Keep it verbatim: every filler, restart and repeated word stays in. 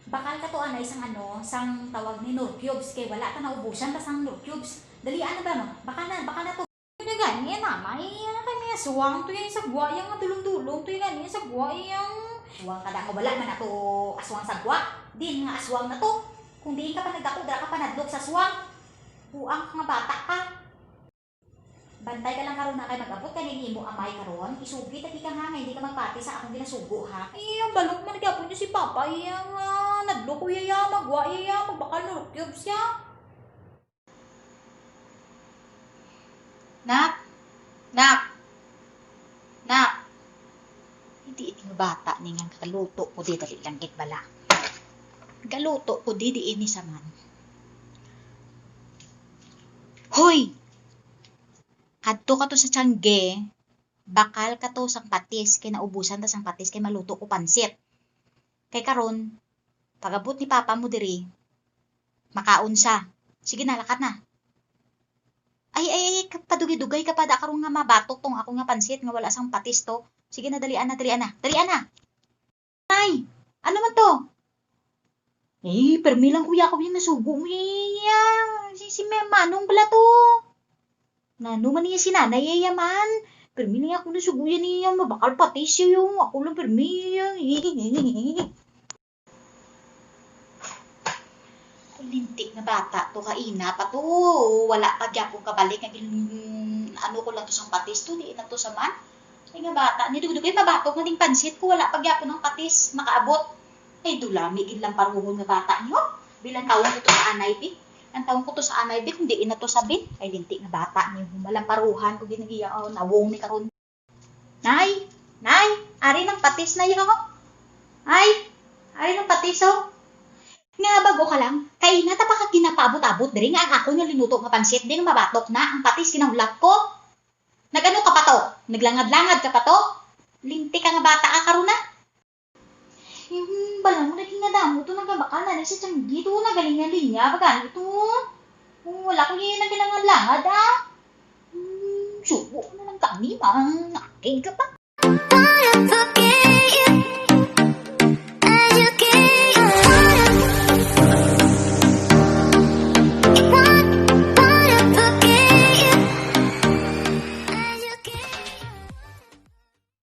Bakal ka to, anay, sang ano, sang tawag ni Knorr Cubes, kay wala ta naubusan ta sang Knorr Cubes. Dali, ano ba, no? Baka na, baka na to. Ano gani, nanay? Ano kay may aswang to, yung sagwa, yung nga dulong-dulong to, yung gani, sagwa, yung Aswang ka dako, wala man ato aswang sagwa. Din nga aswang na to. Kung diin ka pa nagdako, dira ka pa nadlok sa aswang. Buang ka nga bata ka. Bantay ka lang karon, ha, kay mag-abot ka ning imo amay karon, isugi ta ka, ha, nga hindi ka magpati sa akong ginasugo, ha. Ay, ang balok man gyapon niya si Papa, iya nga nadlok ko, iya, magwa, iya, magbakal Knorr Cubes siya. Nak, nak, nak. Hindi ini nga bata ni nga galuto ko di, dali lang gid bala. Galuto ko di, di ini sa man. Hoy! Kadto ka to sa tiangge, bakal ka to sang patis, kay naubusan ta sang patis, kay maluto ko pansit. Kay karon, pag-abot ni papa mo diri, makaon sa. Sige na, lakat na. Ay, ay, ay, ka-, padugay-dugay ka pa da karon nga mabatok tong ako nga pansit nga wala sang patis to. Sige na, dalian na, dalian na, dalian na. Ay, ano man to? Eh, permi lang kuya ko yung nasugo mo iya. Si, si may manong pala to. Nano man niya si nanay iya man? Permi niya ako nasugo yan iya. Mabakal pati siya yung ako lang permi iya. Ay, lintik nga bata to, kaina pa to. Wala pa gyapon kabalik nga gin-, ano ko lang to sang patis to, diin na to sa man. Ay, nga bata ni, dugdugay mabatok na ding pansit ko, wala pa gyapon ang patis makaabot. Ay, dulami gid lang paruhon nga bata ni, oh. Bilang tawon ko to sa anay, bi. Ang tawon ko to sa anay, bi, kung diin na to sa bin. Ay, lintik nga bata ni, malamparuhan ko gid iya, oh, nawong ni karon. Nay, nay, ari nang patis na yun, oh. Ay, ari nang patis, oh. Nga bago ka lang, kaina ta pa ka ginapaabot-abot diri nga ang ako nga linuto nga pansit, di nga mabatok na ang patis, kinahulak ko. Nagano ka pa to? Naglangad-langad ka pa to? Lintik ka nga bata ka karon na. Hmm, bala mo naging nga damo to, nagabakal na ni sa tiangge to, nagalinya-linya, pagani to. Oh, wala ko yung naglangan-langad, ah. Hmm, suko na lang kami, mang, naging ka pa.